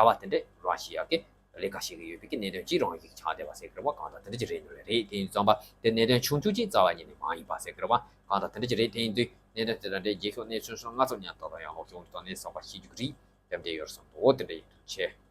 བྱ་བ་དེ་འདྲ་ར་ཤི་ཡ་གི་ལས་ཀ་བྱེད་ཀྱི་ཡོད་པའི་གི་གནད་དོན་ཅིག་རང་བཞིན་གྱི་ཆགས་བསྡད་པ་ཟེར་གི་རེད་བ། གང་ལྟར་དེ་འདྲ་ཅིག་རེད་འདུག་ལེ་རེད། དེ་ཡིན་ཙམ་པ་དེ་གནད་དོན་ཆུང་ཆུང་ཅིག་རྩ་བ་ཉིད་ནས་མ་ཡིན་པ་ཟེར་གི་རེད་བ། གང་ལྟར་དེ་འདྲ་ཅིག་རེད། དེ་ཡིན་དུས་གནད་དོན་དེ་དང་འབྲེལ་རྗེས་ཕྱོགས་གནས་ཚུལ་སོགས་སྔ་ཙམ་ཉན་ཏག་ཏག་ཡང་ལོག་བྱུང་དུས་ད་ནས་གསར་པ་ཤེས་རྒྱུ་གི་རེད། དེ་འདྲ་ཡོད་བསམ་འདུག་དེ་འདྲ་ཡིན་དུས་ཆེ།